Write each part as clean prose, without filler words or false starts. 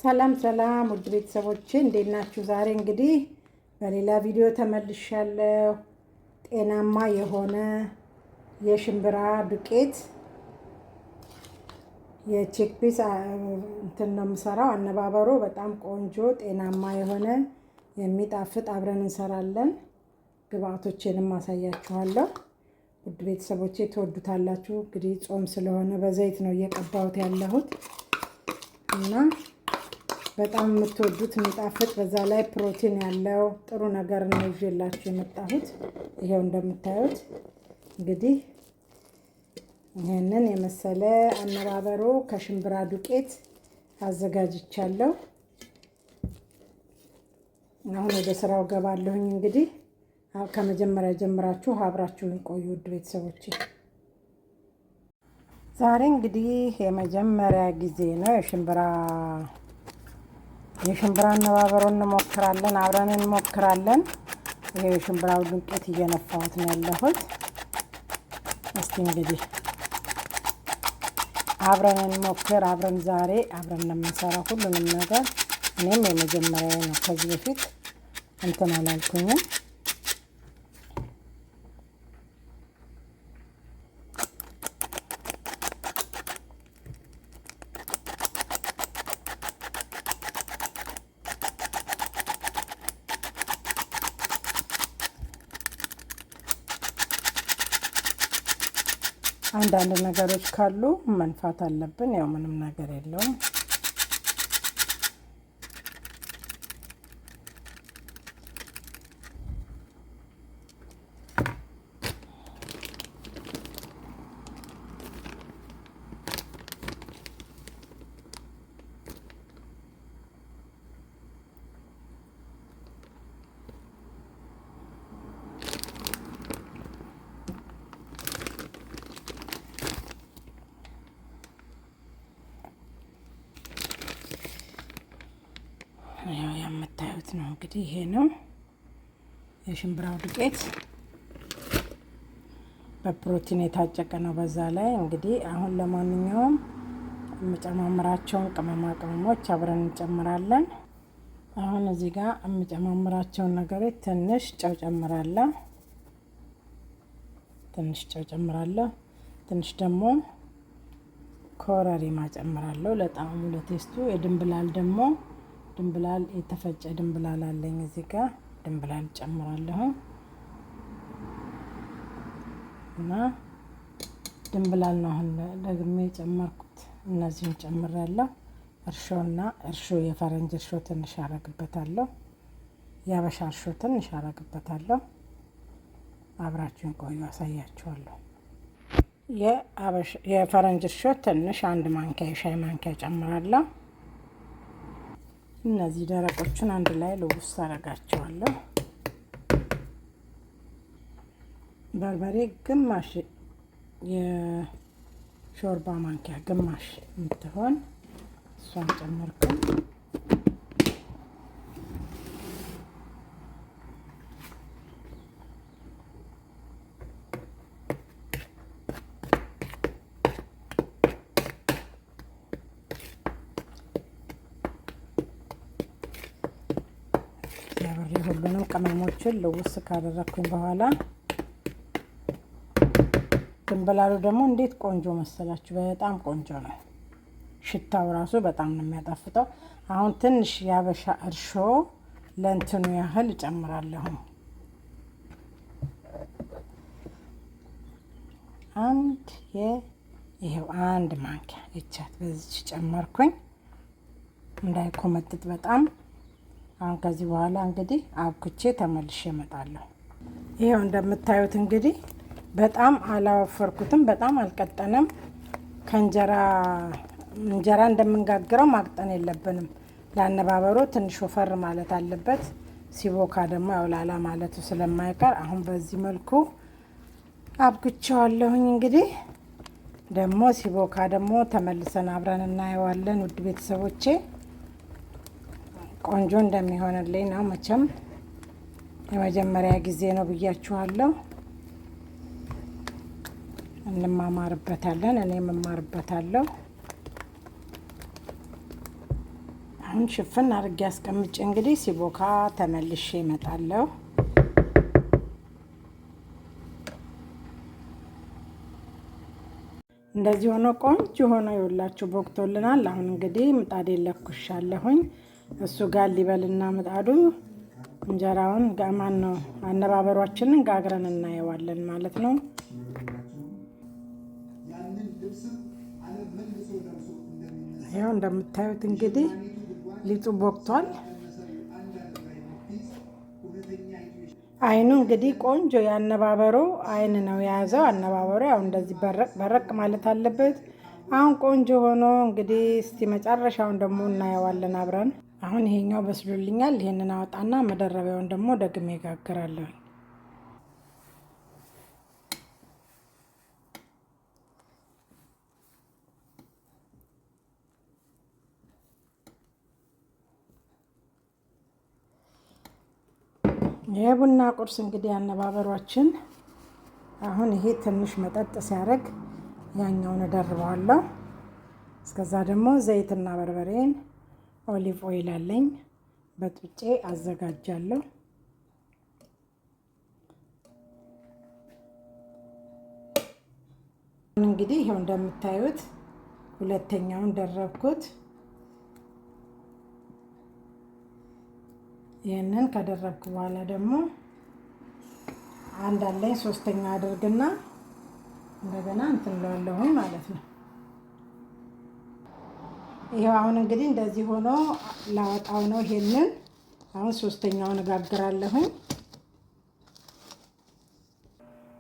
ሰላም ሰላም ውድ ቤተሰቦቼ እንዴት ናችሁ? ዛሬ እንግዲህ በሌላ ቪዲዮ ተመልሻለሁ። ጤናማ የሆነ የሽምብራ ዱቄት የ chickpeas እንትን ነው የምሰራው። አነባበሮ በጣም ቆንጆ ጤናማ የሆነ የሚጣፍጥ አብረን እንሰራለን። ግብአቶቼንም አሳያችኋለሁ። ውድ ቤተሰቦቼ ትወዱታላችሁ። እንግዲህ ጾም ስለሆነ በዘይት ነው እየቀባሁት ያለሁት እና በጣም የምትወዱት የሚጣፍጥ በዛ ላይ ፕሮቲን ያለው ጥሩ ነገር ነው ይዤላችሁ የመጣሁት። ይሄው እንደምታዩት እንግዲህ ይህንን የመሰለ አነባበሮ ከሽምብራ ዱቄት አዘጋጅቻለሁ። አሁን ወደ ስራው ገባለሁኝ። እንግዲህ ከመጀመሪያ ጀምራችሁ አብራችሁን ቆዩ ውድ ቤተሰቦቼ። ዛሬ እንግዲህ የመጀመሪያ ጊዜ ነው የሽምብራ አነባበሮ እንሞክራለን፣ አብረን እንሞክራለን። ይሄ የሽምብራው ዱቄት እየነፋሁት ነው ያለሁት። እስቲ እንግዲህ አብረን እንሞክር። አብረን ዛሬ አብረን ነው የምንሰራው ሁሉንም ነገር። እኔም የመጀመሪያ ነው፣ ከዚህ በፊት እንትን አላልኩኝም። አንዳንድ ነገሮች ካሉ መንፋት አለብን። ያው ምንም ነገር የለውም። ያው የምታዩት ነው እንግዲህ ይሄ ነው የሽምብራው ዱቄት በፕሮቲን የታጨቀ ነው። በዛ ላይ እንግዲህ አሁን ለማንኛውም የምጨማምራቸውን ቅመማ ቅመሞች አብረን እንጨምራለን። አሁን እዚህ ጋር የምጨማምራቸውን ነገሮች ትንሽ ጨው ጨምራለሁ። ትንሽ ጨው ጨምራለሁ። ትንሽ ደግሞ ኮረሪማ ጨምራለሁ ለጣዕሙ ለ taste ኡ። የድንብላል ደግሞ ድንብላል የተፈጨ ድንብላል አለኝ እዚህ ጋር ድንብላል ጨምራለሁ እና ድንብላል ነው አሁን ደግሜ የጨመርኩት። እነዚህን ጨምራለሁ። እርሾና እርሾ የፈረንጅ እርሾ ትንሽ አረግበታለሁ። የአበሻ እርሾ ትንሽ አረግበታለሁ። አብራችሁን ቆዩ፣ አሳያችኋለሁ። የፈረንጅ እርሾ ትንሽ አንድ ማንኪያ የሻይ ማንኪያ ጨምራለሁ። እነዚህ ደረቆቹን አንድ ላይ ልውስ አረጋቸዋለሁ። በርበሬ ግማሽ የሾርባ ማንኪያ ግማሽ የምትሆን እሷን ጨመርኩኝ። ሁሉንም ቅመሞችን ልውስ ካደረግኩኝ በኋላ ድንብላሉ ደግሞ እንዴት ቆንጆ መሰላችሁ! በጣም ቆንጆ ነው። ሽታው ራሱ በጣም ነው የሚያጣፍጠው። አሁን ትንሽ ያበሻ እርሾ ለእንትኑ ያህል እጨምራለሁ። አንድ ይሄው አንድ ማንኪያ ይቻት በዚች ጨመርኩኝ፣ እንዳይኮመጥጥ በጣም አሁን ከዚህ በኋላ እንግዲህ አብኩቼ ተመልሼ እመጣለሁ። ይሄው እንደምታዩት እንግዲህ በጣም አላወፈርኩትም፣ በጣም አልቀጠነም። ከእንጀራ እንጀራ እንደምንጋግረው ማቅጠን የለብንም። ለአነባበሮ ትንሽ ወፈር ማለት አለበት። ሲቦካ ደግሞ ያው ላላ ማለቱ ስለማይቀር አሁን በዚህ መልኩ አብኩቼዋለሁኝ። እንግዲህ ደግሞ ሲቦካ ደግሞ ተመልሰን አብረን እናየዋለን። ውድ ቤተሰቦቼ ቆንጆ እንደሚሆንልኝ ነው። መቼም የመጀመሪያ ጊዜ ነው ብያችኋለሁ። እንማማርበታለን፣ እኔም እማርበታለሁ። አሁን ሽፍን አድርጌ አስቀምጬ እንግዲህ ሲቦካ ተመልሼ እመጣለሁ። እንደዚህ ሆኖ ቆንጆ ሆኖ ይኸውላችሁ ቦክቶልናል። አሁን እንግዲህ ምጣዴ ለኩሻለሁኝ። እሱ ጋር ሊበልና ምጣዱ እንጀራውን ጋማን ነው አነባበሯችንን ጋግረን እናየዋለን ማለት ነው። ይኸው እንደምታዩት እንግዲህ ሊጡ ቦክቷል። አይኑ እንግዲህ ቆንጆ የአነባበሮ አይን ነው የያዘው። አነባበሮ ያው እንደዚህ በረቅ በረቅ ማለት አለበት። አሁን ቆንጆ ሆኖ እንግዲህ እስቲ መጨረሻውን ደግሞ እናየዋለን አብረን። አሁን ይሄኛው በስሎልኛል። ይሄንን አወጣና መደረቢያውን ደግሞ ደግሜ እጋግራለሁ። የቡና ቁርስ እንግዲህ አነባበሯችን አሁን ይሄ ትንሽ መጠጥ ሲያደርግ ያኛውን እደርበዋለሁ። እስከዛ ደግሞ ዘይትና በርበሬን olive oil አለኝ በጥብጬ አዘጋጃለሁ። እንግዲህ ይኸው እንደምታዩት ሁለተኛውን ደረብኩት። ይህንን ከደረብኩ በኋላ ደግሞ አንድ አለኝ ሶስተኛ አድርግና እንደገና እንትን እለዋለሁኝ ማለት ነው። ይኸው አሁን እንግዲህ እንደዚህ ሆኖ ላወጣው ነው። ይሄንን አሁን ሶስተኛውን እጋግራለሁኝ።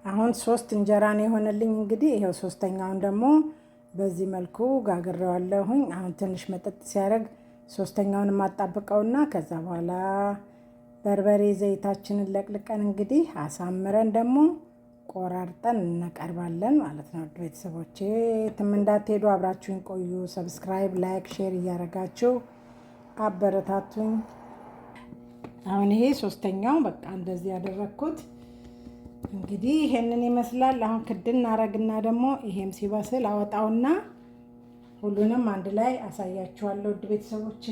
አሁን ሶስት እንጀራ ነው የሆነልኝ። እንግዲህ ይኸው ሶስተኛውን ደግሞ በዚህ መልኩ ጋግሬዋለሁኝ። አሁን ትንሽ መጠጥ ሲያደርግ ሶስተኛውን የማጣብቀውና ከዛ በኋላ በርበሬ ዘይታችንን ለቅልቀን እንግዲህ አሳምረን ደግሞ ቆራርጠን እናቀርባለን ማለት ነው። ቤተሰቦቼ የትም እንዳትሄዱ አብራችሁን ቆዩ። Subscribe፣ like፣ share እያደረጋችሁ አበረታቱኝ። አሁን ይሄ ሶስተኛው በቃ እንደዚህ ያደረግኩት እንግዲህ ይሄንን ይመስላል። አሁን ክድን አረግና ደግሞ ይሄም ሲበስል አወጣውና ሁሉንም አንድ ላይ አሳያችኋለሁ። ውድ ቤተሰቦቼ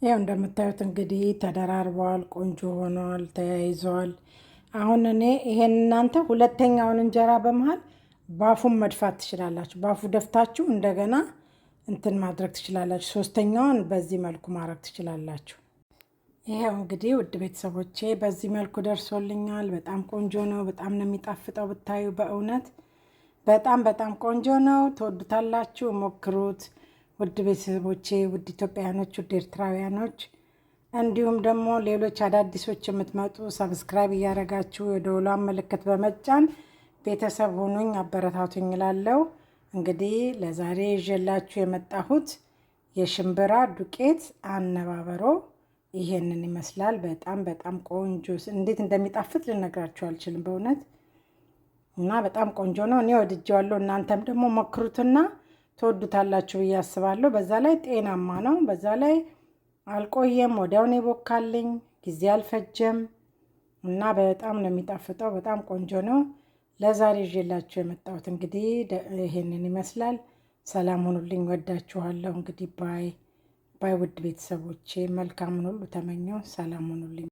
ያው እንደምታዩት እንግዲህ ተደራርበዋል፣ ቆንጆ ሆኗል፣ ተያይዘዋል። አሁን እኔ ይሄን እናንተ ሁለተኛውን እንጀራ በመሀል ባፉን መድፋት ትችላላችሁ። ባፉ ደፍታችሁ እንደገና እንትን ማድረግ ትችላላችሁ። ሶስተኛውን በዚህ መልኩ ማድረግ ትችላላችሁ። ይሄው እንግዲህ ውድ ቤተሰቦቼ በዚህ መልኩ ደርሶልኛል። በጣም ቆንጆ ነው። በጣም ነው የሚጣፍጠው ብታዩ በእውነት በጣም በጣም ቆንጆ ነው። ትወዱታላችሁ፣ ሞክሩት። ውድ ቤተሰቦቼ፣ ውድ ኢትዮጵያውያኖች፣ ውድ ኤርትራውያኖች እንዲሁም ደግሞ ሌሎች አዳዲሶች የምትመጡ subscribe እያደረጋችሁ የደወሏን ምልክት በመጫን ቤተሰብ ሁኑኝ፣ አበረታቱኝ እላለሁ። እንግዲህ ለዛሬ ይዤላችሁ የመጣሁት የሽምብራ ዱቄት አነባበሮ ይሄንን ይመስላል። በጣም በጣም ቆንጆ፣ እንዴት እንደሚጣፍጥ ልነግራችሁ አልችልም በእውነት እና በጣም ቆንጆ ነው። እኔ ወድጄዋለሁ። እናንተም ደግሞ ሞክሩትና ትወዱታላችሁ ብዬ አስባለሁ። በዛ ላይ ጤናማ ነው። በዛ ላይ አልቆየም፣ ወዲያው ነው የቦካልኝ፣ ጊዜ አልፈጀም እና በጣም ነው የሚጣፍጠው። በጣም ቆንጆ ነው። ለዛሬ ይዤላችሁ የመጣሁት እንግዲህ ይሄንን ይመስላል። ሰላም ሁኑልኝ። ወዳችኋለሁ። እንግዲህ bye bye። ውድ ቤተሰቦቼ መልካሙን ሁሉ ተመኘው። ሰላም ሁኑልኝ።